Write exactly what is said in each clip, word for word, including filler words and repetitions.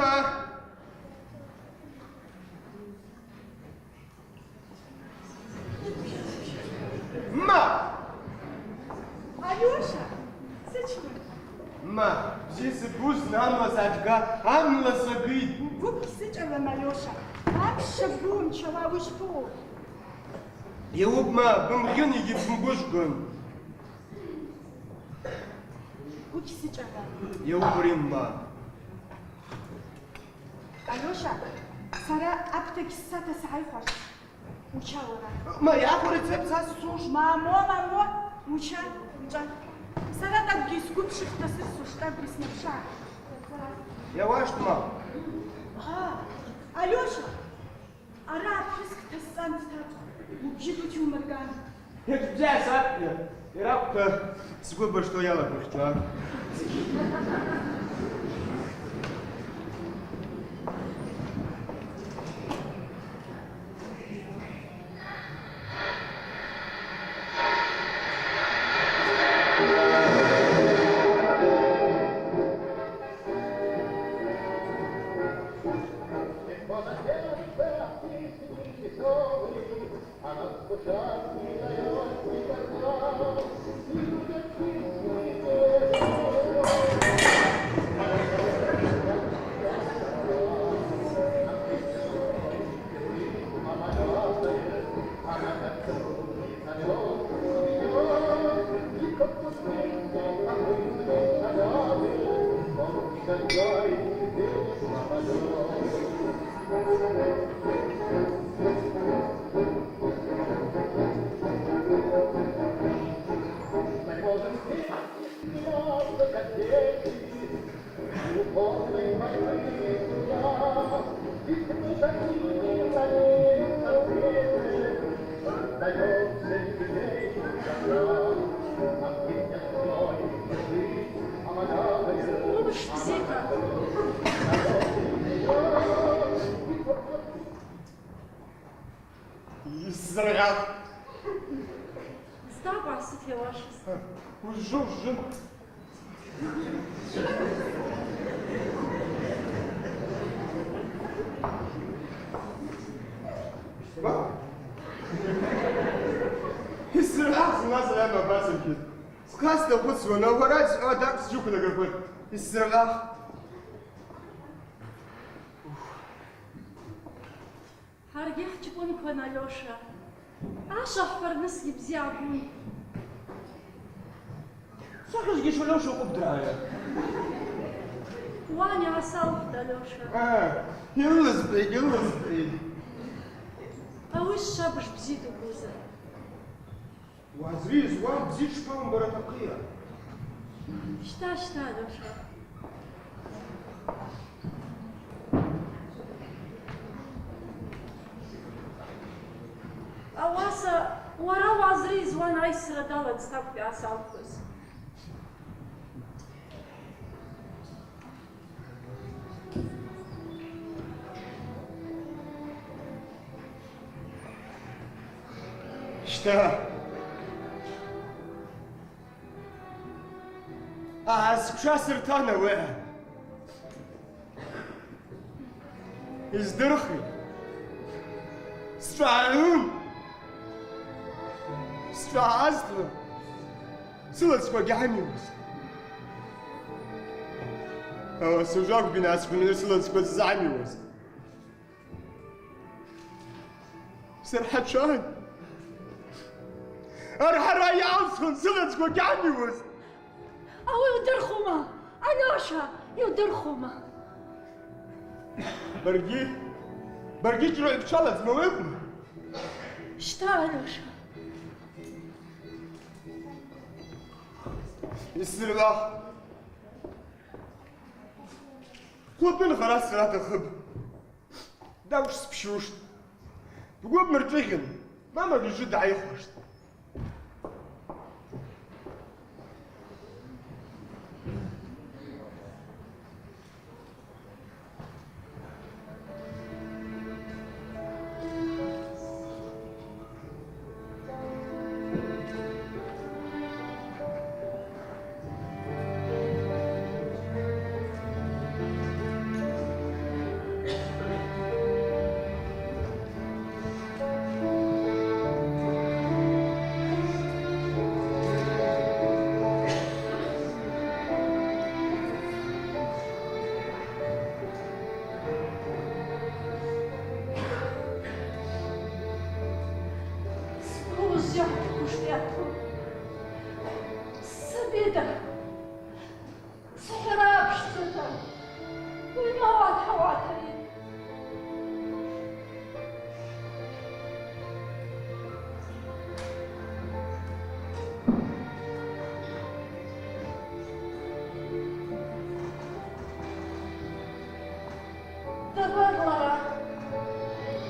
Ма! Алёша, сычмы. Ма, бзи сыбуз, амла сачга, амла сагид. Гвып гьсычӏалым, Алёша. Ам шабгу умчала ужпу. Йауып, ма, бымгъын йгьи бымгвыжвгын. Гвып гьсычӏалым. Йауып, Римма. Алёша, сара апта гьссата сгӏайхуаш. Уча уара. Ма, йахвы рецепт сасцуш. Мамо, мамо, уча, уча. Сара тӏакӏвгьи сгвы пшыхъвта сырсуш, тӏакӏвгьи снапша. Йауаштма. А, Алёша, ара апхӏыс квта сцӏан дтапӏ. Убжьы дути умырган. Йачӏвдза сакъна, йракъвта сгвы башто йалагвыхтла. Йсзыргъах. Сдакъва сыт йауашыз? Ужвы, ужвы. Йсзыргъах, зынла сара йамабацамхьыз. Схъа снахвыцуан, ауи схъа дакӏ сджвыквнагахуан. Йсзыргъах. Хӏаргьи хӏчкӏвынкван, Алёша. Ашва хӏфарнысгьи бзи гьабун. Сахьызгьи Алёша къвыбдрагӏайа. Уан йгӏасалхтӏ, Алёша. А, йылызбгӏи, йылызбгӏи. Ауи швабыж бзи дугуза. Уазри йызуан бзи шпаумбара атахъыйа? Щта, щта, Алёша. Ауаса уара уазри йызуан айсра даладз тӏакӏвгьи йгӏасалхуз. Щта. Агӏа сгвшасыртан ауи. Йыздырхи. Счӏвагӏун. Счӏвагӏазтла. Сылацква гьамиуаз. Ауаса ужвагу бинасгван сылацква ззамиуаз. Сырхӏачван. Архӏара йалсхын, сылацква гьамиуаз. Ауи удырхума, Алёша, йудырхума? Баргьи, баргьи чӏру йбчаладзма уакӏвма? Щта, Алёша. Йсыргъах. Хъвлапны хара сцара атахъыпӏ. Дакӏвш сбщуштӏ. Бгвы бмырчӏвагъьын, мама быжвжвы дгӏайхуаштӏ. Дабан лара?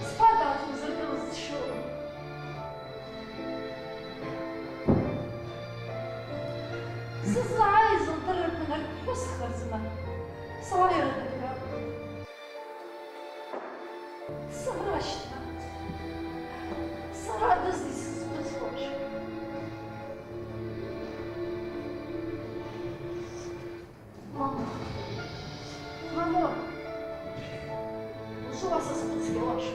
Спа дгӏатымзыргылыз дщуын. Сызлагӏайыз лдырраква нарквхӏвысхырзма, сгӏайра дыгӏвапӏ. Сара щта, сара дызни сызхъызуаш. Мамо, мамо, ужвы уасызхъызгылаш.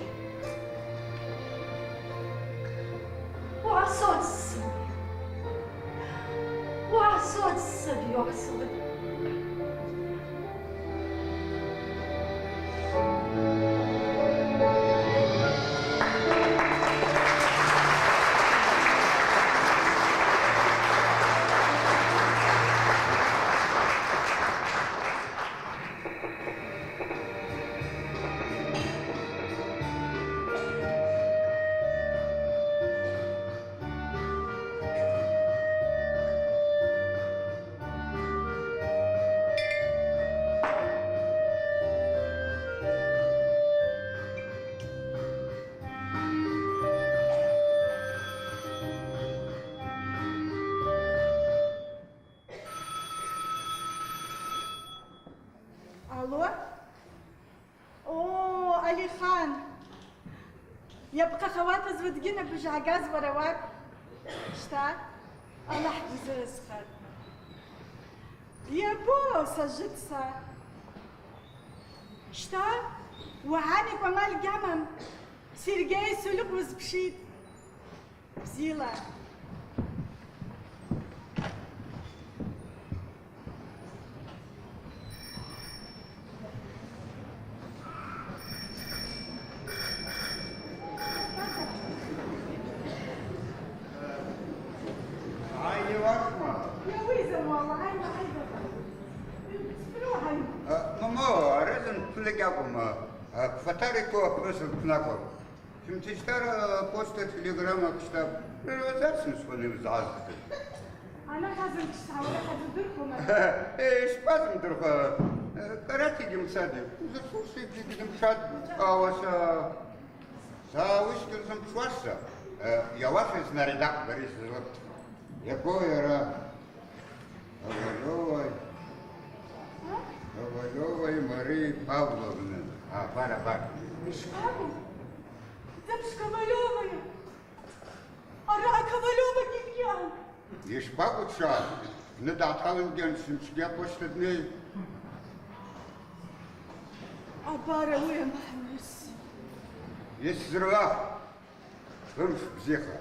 Угӏасоцӏ сыби. Угӏасоцӏ сыби, угӏасоцӏ. Алло? О, Алихан! Йапхъахауата звудгьына быжгӏагаз уара уакӏвпӏ. Щта, Аллахӏ дузыразхатӏ. Йабо, сажвытӏ са. Щта, уагӏаниква амаль гьамам. Сергей Сулыкъ уызпшитӏ. Бзила. Гьайда, уахъма. Йа уыйза, уалла, гьайда, гьайда. Спру, гьайда. Э, мамо, ари зын пуль гьакӏвма. Э, фатариква апхӏвыс лпны акӏвпӏ. Сымчистара почта телеграмма кстаб. Прерваться сынсхванив згӏаздза. Ана хазыр кстаура хазырдырхума? Э, шпазымдырхуа? Э, къарата йгьйымцатӏ. Узырсурсигьи йгьйымчатӏ. Ауаса са уыскӏ йызымчуашса. Э, йауаса знарядакъ бари сызлыхът. Йабо йара. Ковалёвой. А? Ковалёвой Марии Павловны. А, бар, бар. Ишпагу? Дзы пш Ковалёвая. Ара Ковалёва гьикӏ йан. Ишпагу ча? Ныдаталын геншин чья почта дней. А бара уя махнес. Исзрылах. Хымш бзиха.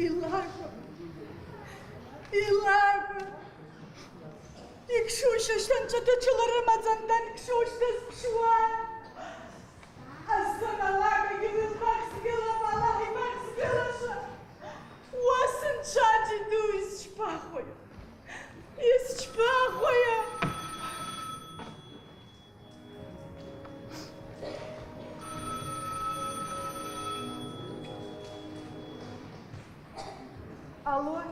Йылаква, йылаква, йыкшуша щтанчӏватачӏвала Рамазандан йыкшуш дазпшуа. Асан алакӏгьи уымахсгылапӏ, Аллахӏ йымахсгылаша. Уасын чачи ду йсчпахуя? Йсчпахуя? Алло.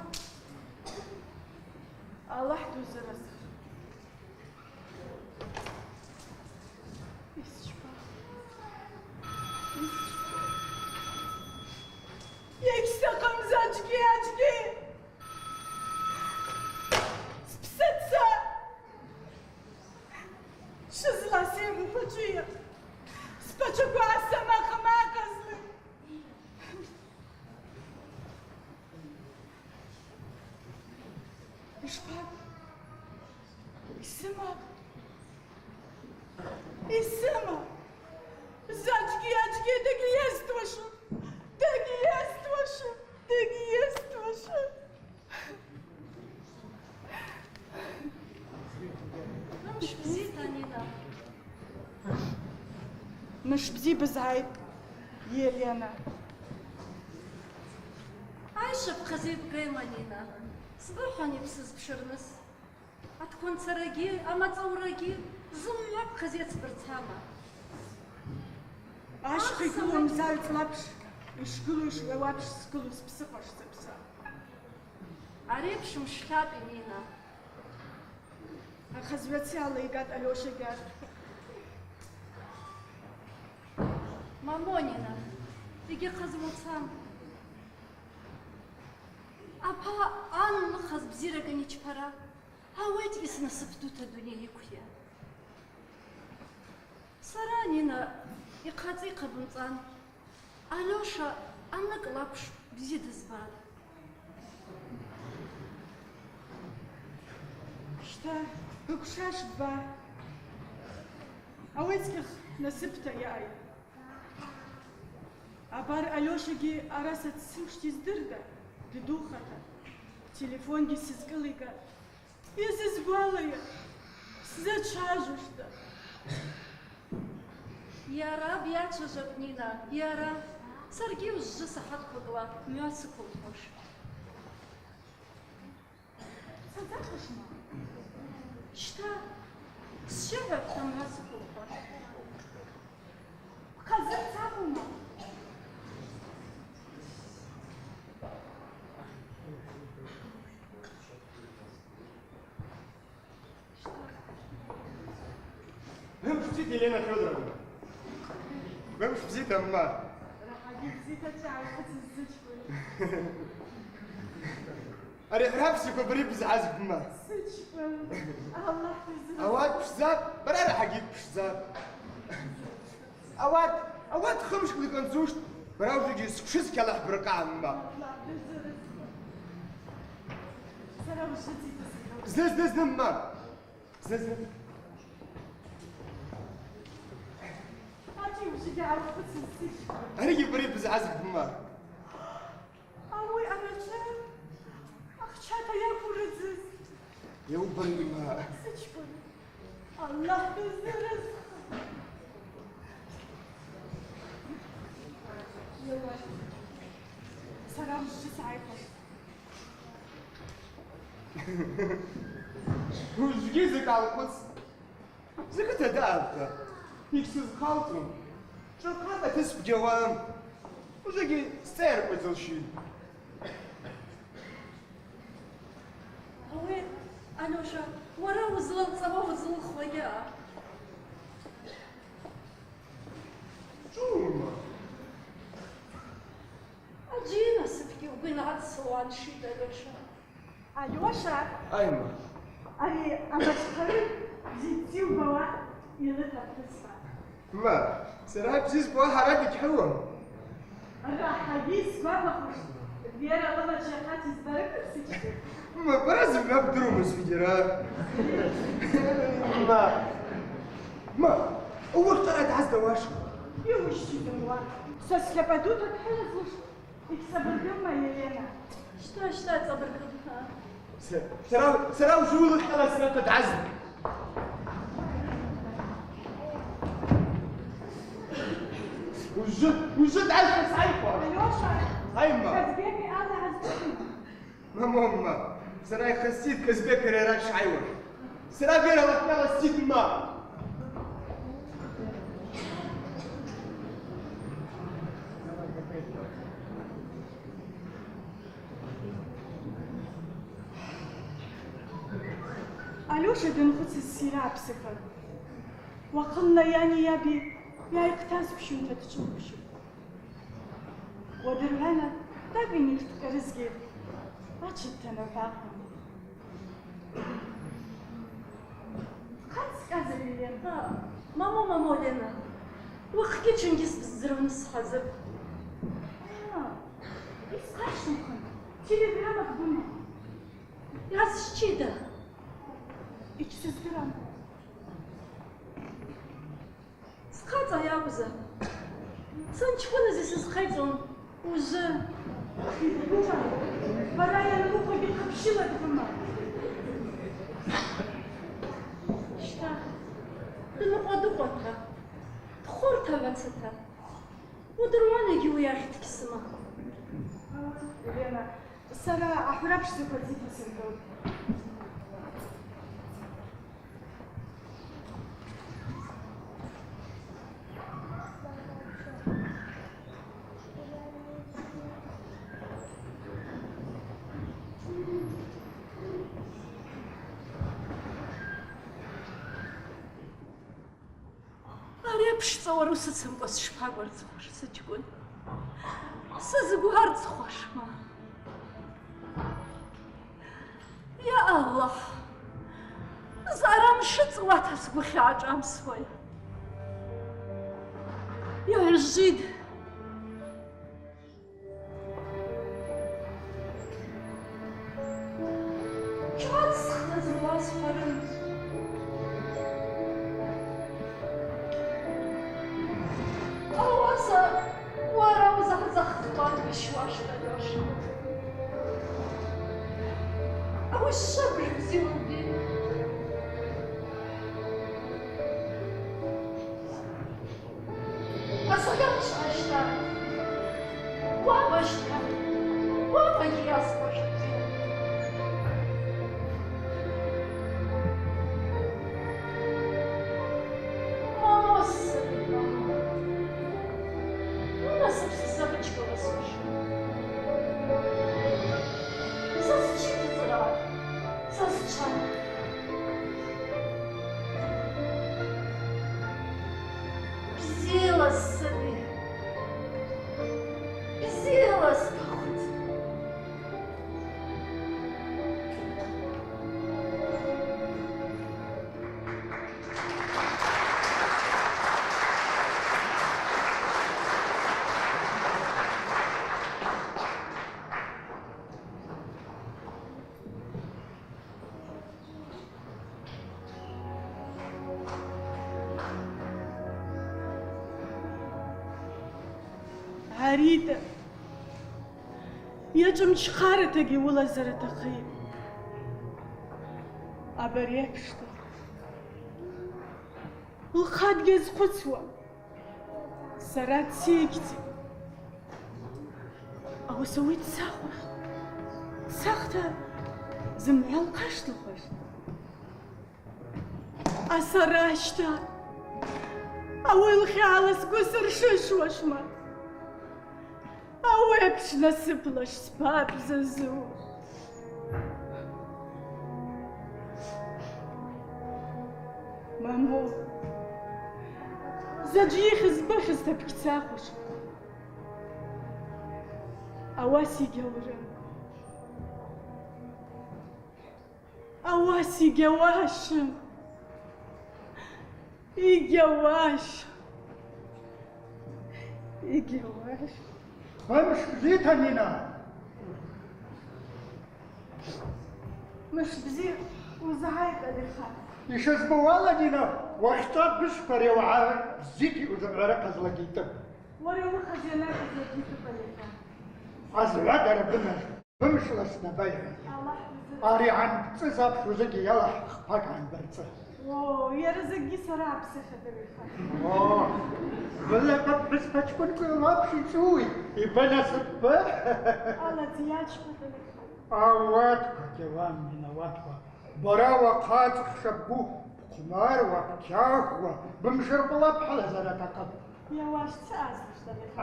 Аллахӏ дузыразхара. Йсчпа. Йсчпа. Йгьстахъым заджьгьи аджьгьи. Спсыца. Шызласигъу пачӏвыйа. Спачӏваква асамахъым ахъазла. Ишпа? Йсымапӏ. Йсымапӏ. Заджьгьи аджьгьи дыгьйыстуашым. Дыгьйыстуашым. Дыгьйыстуашым. Мыш бзита, Нина. Мыш бзи бызгӏайтӏ, Елена. Айшва бхъазибгайма, Нина. Сбыхӏвани бсызпшырныс? Аткванцарагьи, амацӏаурагьи зымгӏвакӏ хъазецбырцама? Ащхъа йгылу мзагӏв цӏлапш, йшгылу йшгӏвауа апш згылу спсыхъваш сапса. Ари апш мшлапӏ, Нина. Ахъазгӏвацала йгатӏ Алёшагьи. Мамо, Нина, йгьахъазгӏвацам. Апа анлыхъаз бзираган йчпара, ауи йснасып дута дуней йыквйа. Сара, Нина, йхъацӏа йхъа бымцӏан, Алёша аныкъла апш бзи дызбан. Щта, быгвшаш бба. Ауи ацкӏьах насыпта йаъай. Абар Алёшагьи араса дсымшта йыздырда, ддухата, телефонгьи сызкӏылига. Йзызгвалайа, сзачважвушда? Йара бйачважвапӏ, Нина, йара. Саргьи ужвы сахатквакӏла мгӏва сыквылхуаш. Сацахъушма? Щта, сщыгӏвапӏта мгӏва сыквылхуаш. Хъазы бцахума? Бымш бзита, Елена Фёдоровна. Бымш бзита, мма. Рахӏагьи бзита, чай хъацӏыззычкӏвын. Ари хӏрапсиква бари бызгӏаз, мма. Сычкӏвын. Аллахӏ бизура. Ауат пшдзапӏ, бара рахӏагьи бпшдзапӏ. Ауат, ауат хымшкӏла йкӏанцӏуштӏ, бара ужвыгьи схъвшыз кьалахӏ быркъа, мма. Зны-зны-зны, мма. Зны-зны. Аригьи бари бызгӏаз, мма. Ауи арачӏа ахчата йакву рыдзыз. Йаубан, мма. Сычкӏвын. Аллахӏ дыззырыз. Сара ужвы сгӏайхуан. Ужвыгьи закӏ алхъвыц. Закӏыта даъапӏта, йгьсызхъалцӏум. Чӏвахъакӏ атыс бгьауам. Ужвыгьи сцӏайаркъвайдза лшитӏ. Ауи, Алёша, уара узлалцӏауа узлылхуа гьаъа. Чӏвыма? Аджьи насыпгьи угвы йнагъацӏцӏауа аншитӏ, Алёша. Алёша! Айма. Ари амачхъагӏвы бзи дтиубауа йрыт апхӏвыцба. Ма, сара бзи збауа хӏара дыгьхӏвауам. Рахӏагьи сгвапахуштӏ, Вера лымача йахъа дызбарыквыз сычкӏвын. Ма, бара зымгӏва бдырума, Вера? Ма, ма, ауи хъара дгӏаздауаш. Йуищтитӏ, ма, са слапӏа дута дхӏвазлуш. Йгьсабыргымма, Елена? Щта, щта, йсабыргын, ха. Се-, сара, сара ужвы уылхъала срыпхьа дгӏаз. Ужвы, ужвы дгӏаз, сгӏайхуа. Алёша! Айма. Казбек йаъаз гьазбузма? Ма, ма, ма. Сара йхысцитӏ Казбек йара йара дшгӏайуаш. Сара Вера лыхъала сцитӏ, ма. Алёша данхъвыцыз сира апсыхъан. Уахъынла йани йаби йайхътазквшунта дчӏвыквшун. Уадыргӏвана тӏакӏв йнихтӏ кӏарызгьи, ачвитта нахӏвахъан. Хъацӏ кьаза, Елена. А, мамо, мамо, Лена. Уахъгьи чвынгьи сбыздзыргӏвныс схъазыпӏ. А, йсхъайшвымхын, телеграмма гьбума? Йгӏазсчида? Йгьсыздырам. Схъацӏа йакӏвза. Санчкӏвыныз йсызхъайцӏун ужвы. Бара йанлыхъвугьи хъапщыла дгьума. Щта, дынкъвадыкъвата, дхвыртагӏвацата. Удыруанагьи уи ахьтӏ гьсымам. Лена, сара ахӏврапш заква бзита сыргылтӏ. Пшцӏа уара усыцымкӏва сшпагварцхуаш, сычкӏвын? Сызгварцхуашма? Йа Аллахӏ, зъара мшы цӏуата сгвы хьагӏашӏамсуай. Йагьжвид. Тшацӏхта зуаз хварын. Ауаса уара узахъзахъхъван бищуаш дадаш. Ауи швабыж бзиуди. Асгьан шващта. Уаба щта. Уаба йасба щта. Мамо, сыри, мамо. Уна сыпсса бычкала сущу. Сасчи тыцӏра. Сасча. Бзила сыби. Бзила сбахъут. Гьаритӏа, йачӏвымчхъаратагьи уылазар атахъыпӏ. Абари апшта лхъа дгьазхъвыцуам. Сара дсигти. Ауаса ауи дцахуаш. Дцахта зымгӏва лхъаштылхуаш. Асара щта. Ауи лхьала сгвы сыршышуашма? Ауи апш насыпла шспабзазу? Мамо, заджвихыз быхьызта бгьцахуашма? Ауаса йгьаурым. Ауаса йгьауашым. Йгьауаш. Йгьауаш. Бымш бзита, Нина. Мыш бзи узгӏайта, Алихан. Йшызбауала, Нина, уахьчӏва бызква ари ауагӏа бзита йъузымгӏвара хъазлагьи йтӏыпӏ. Уара йухъаз йанакӏвызлакӏгьи йтӏыпӏ, Алихан. Азгӏвадара бымаз. Бымшла снабайхӏвахьи. Аллахӏ бзира. Ари гьанбцӏыз апш узыгьи йалахӏ хпакӏ гьанбырцӏы. О, йара закӏгьи сара апсахьадырихатӏ. О, гъвылаква пхӏвыспачкӏвынкӏ лапш йцӏуй, йбанасыппы. Алла дзы йачпата лихатӏ. Ауатква гьауам, Нина, ауатква. Бара уахъа цӏыхча бгу бхъвмаруа, бкьахвуа, бымшыркъвала бхӏвалазар атахъыпӏ. Йауаш цы азлуш, Алихан?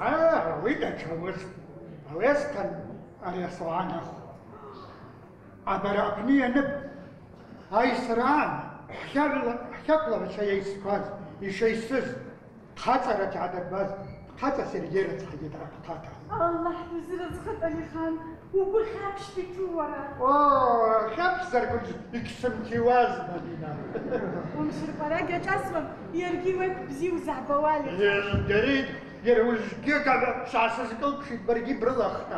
Агьа, ауи датша уыст. Ауи асхъан ари асогӏан ахв. Абара апны йанып, айсран, хӏхьагӏвла-, хӏхьаквлагӏвчва йайсхъваз, йшайсыз, хъацӏарата йгӏадырбаз, хъацӏа Сергей рыцхӏагьи дгӏапхъата. Аллахӏ дузрыцхъыта, Алихан. Угвы хьапщ биту уара? О, хьапщ зарквуз йгьсымтиуазма, Нина. Уымшыркъвара гьашӏасуан, йаргьи уекв бзи узыгӏбауа, Алихан. Э, дари, йара уыжгьи агагӏва швгӏасызкӏылпшит, баргьи брылахта.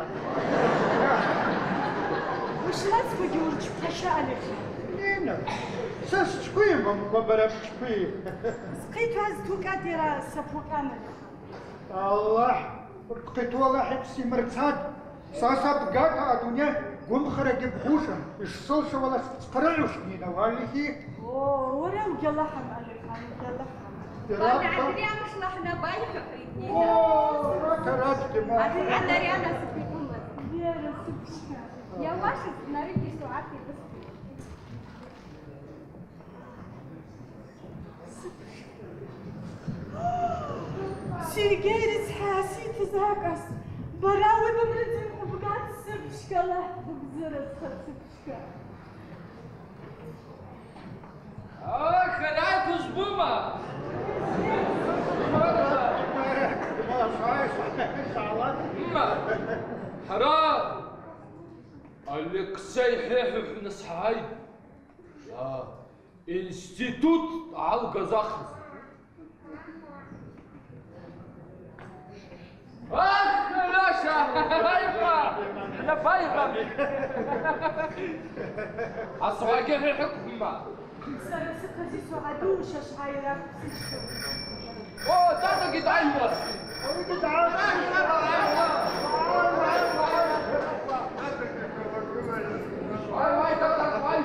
Ушлацквагьи урчпхьаща, Алихан. Нина, са счкъвима, ма бара бчкъви. Схъитуаз тукӏатӏ йара сапукъан, Алихан. Аллахӏ, бхъиту Аллахӏ йбсимырцад, са сабгата адуней гвымхарагьи бгъушын, йшсылшауала сцхърыгӏуш, Нина, уаллахӏи. О, уара угьалахӏама, Алихан, угьалахӏама. Йара Бани ба- Адриан шла хӏна байхахъитни. О, рата ратгьи ма. Адриан, Адриан асыпикъумыз. Вера, сыпшка. Йауашыз, нарыгьи сугӏат йбысхъи. Сергей рыцхӏа ситыз акӏас, бара уи бымрыдзын къвбган, сыпшка, Аллахӏ быгвзыра, схъа сыпшка. Ах, арай квызбума? Хӏара Алексей хӏехӏвхӏвныс хӏай. Институт гӏалгаз ахъаз. Ах, Леша! Айва! Лабайва! Асгьагьи хӏвахӏвма. Сара сыхъаз йсогӏаду шашгӏайра. О, тата гитайва! Вай, вай, тата, вай!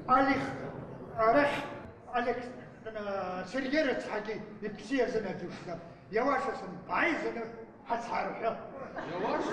Алих, Алих, Алих, э, Сергей рыцхӏагьи йпсы йазынадзуштӏ. Йауашасын, бгӏайзын. Хӏацархӏва. Йауаш.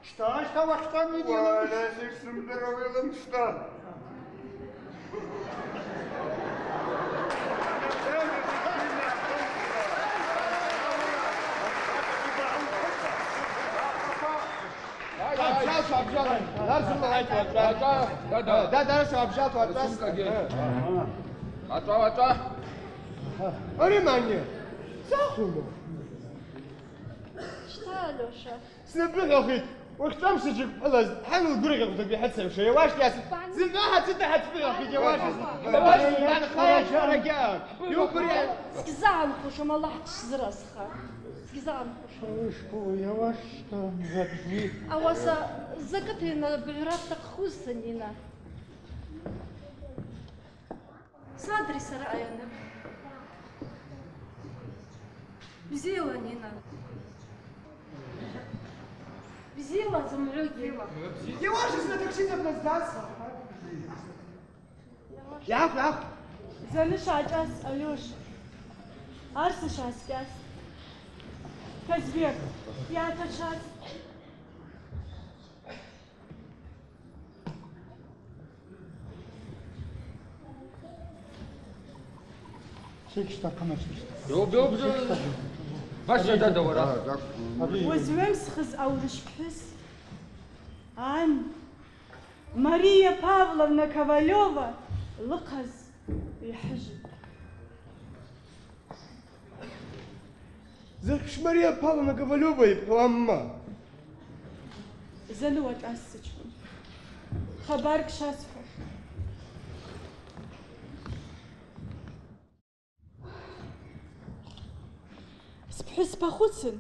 Что, что, во что мне делаешь? Валя, здесь сумдоровый лымстон. Обжал, обжал. Нарзу, давай, обжал. Да, да. Да, да, обжал, обжал. Ача, ача. Ари манне. Сахумо. Что, Алёша? Снапӏы гъахитӏ, уахьчӏвамсачӏвакӏ пӏалаз, хӏан лгвыргъьахъвдакӏ йхӏыцайуш, йауаштӏ йас. Зымгӏва хӏацыта хӏацпӏы гъахитӏ, йауаштӏ. Йауаштӏ, йанхъа йачварагьа. Йухури. Сгьизагӏанхушым, Аллахӏ дшзыразха. Сгьизагӏанхушым. Ушку, йауаштӏ, закӏби. Ауаса, закӏыта йанабгӏвра дтахъхуз санина. Садри сара айанып. Бзила, Нина. Бзила, зымгӏвагьи. Йауашыз на такси зыбна здасха. Йахв, йахв. Заныш гӏачӏваз, Алёш. Арса шаскӏьаз. Казбек, йатачваз. Чекишта, хъамачкишта. Йо, бе, бе. Чекишта. Баша да, да, вара. Уазвем схыз аурышпхӏыс. Ан Мария Павловна Ковалева лыхъаз йхӏыжвтӏ. Закӏ Мария Павловна Ковалева йпхӏвуамма? Заны уачӏваз сычкъвын. Хабар кшасхӏва. Спхӏвыс бахвыцын,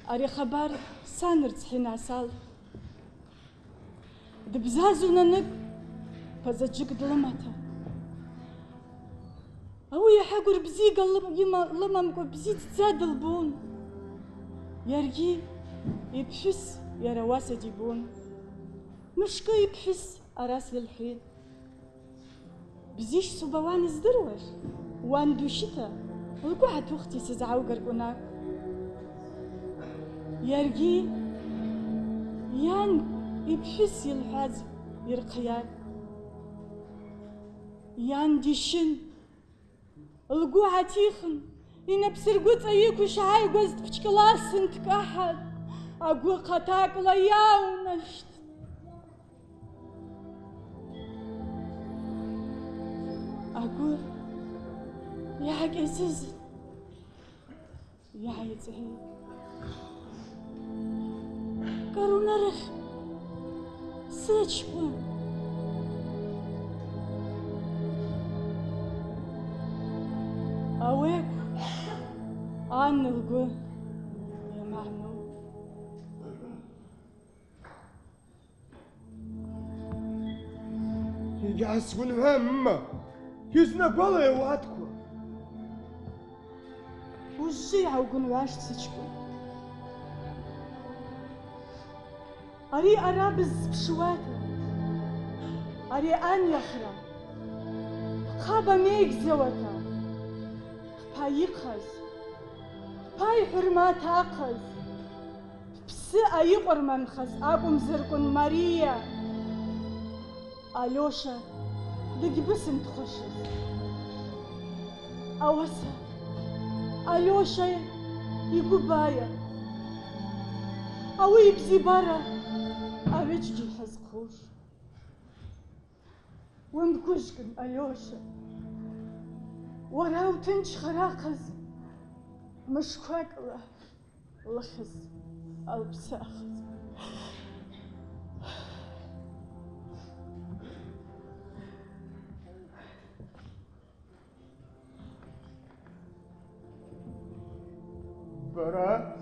ари хабар сан рыцхӏа йнасал. Дбзазун аныгӏв, пазаджык длымата. Ауи йахӏа гвыр бзига лым-, йыма-, лымамкӏва бзи ддза дылбун. Йаргьи йпхӏвыс йара ауаса дибун. Мышкӏы йпхӏвыс араса йылхӏвитӏ. Бзиш субауан здыруаш, уан дущита, лгвы гӏатухта йсызгӏаугар кӏвынакӏ. Йаргьи йан йпхӏвыс йылхӏваз йырхъйатӏ. Йан дищын, лгвы гӏатихын, йнапӏсыргвыцӏа йыкву шгӏайгваз дпчкьласын дкӏахӏатӏ, агвы хъатакӏла йаунащтӏ. Агвыр йгӏакӏьазызтӏ, йгӏайцӏгӏитӏ. Унарыхь, сычкъвын. Ауи акӏвпӏ ан лгвы йамагӏну. Йгьгӏасгвынгӏвуамма, йызнагвала ауатква. Ужвы йгӏаугвынгӏвуаштӏ, сычкъвын. Ари арабыз спшуата, ари анайахра, хъаба мегьдзауата, хъпа йыхъаз, хъпа йхӏвырмат ахъаз, псы айыкъварманхаз акӏвымзарквын Мария. Алёша дыгьбысым дхъвашыз. Ауаса Алёша йгвы байа, ауи йбзибара агӏвыджьгьи йхӏызхъуш. Уымгвыжвкӏын, Алёша, уара утынчхара ахъаз мышквакӏла лыхьыз алпсахыз. Бара.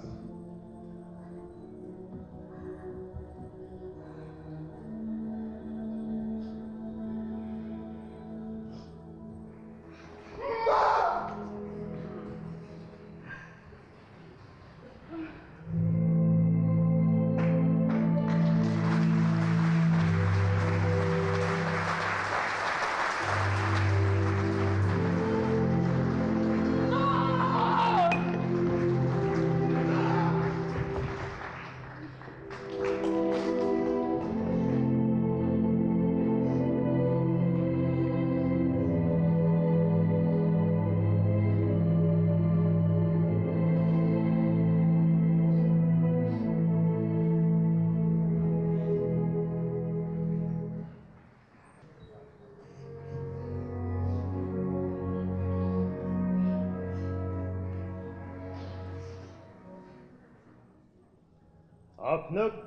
Апныкъ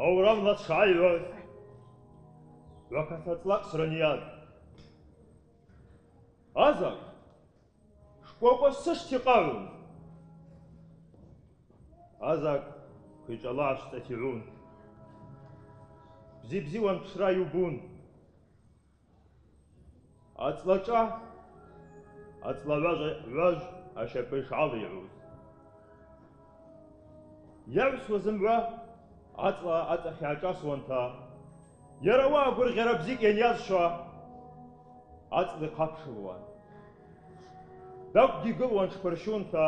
аурамла дшгӏайгӏваз, гӏваката цӏлакъ срынйатӏ. Азакъ, шкӏвокӏва сышта йхъагӏун. Азакъ квайчӏвала ащцӏата йгӏун. Бзи-бзиуан пшра йубун. Ацӏла шӏа, ацӏла гӏважв, гӏважв ащапӏы йшгӏалайгӏуз. Йагӏвсуа зымгӏва ацӏла ацӏахь йгӏашӏасуанта, йара ауаъа гвыргъьара бзикӏ йанйазшва, ацӏла йхъапшылуан. Тӏакӏвгьи йгылуан тшпырщунта,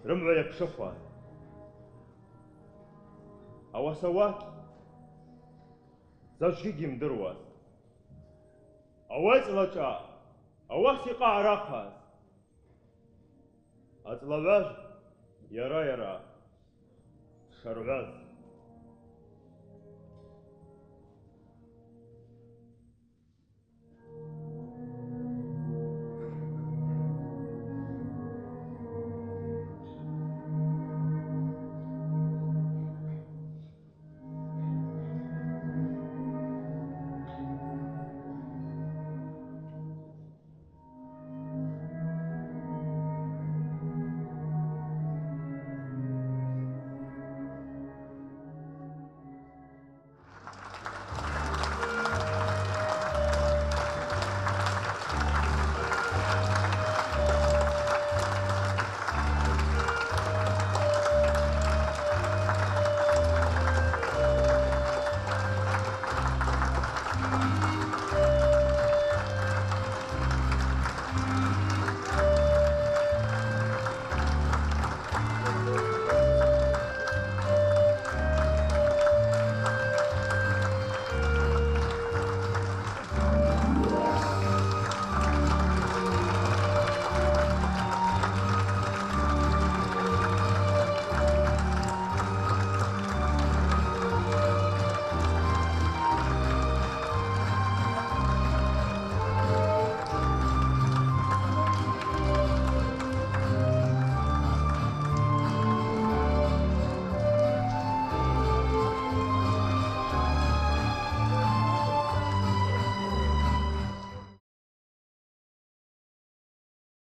рымгӏва йапшыхуан. Ауаса ауат заджвгьи гьйымдыруаз. Ауи ацӏла шӏа, ауаса йкъа арахъаз. Ацӏла гӏважв йара-йара дшаргӏваз.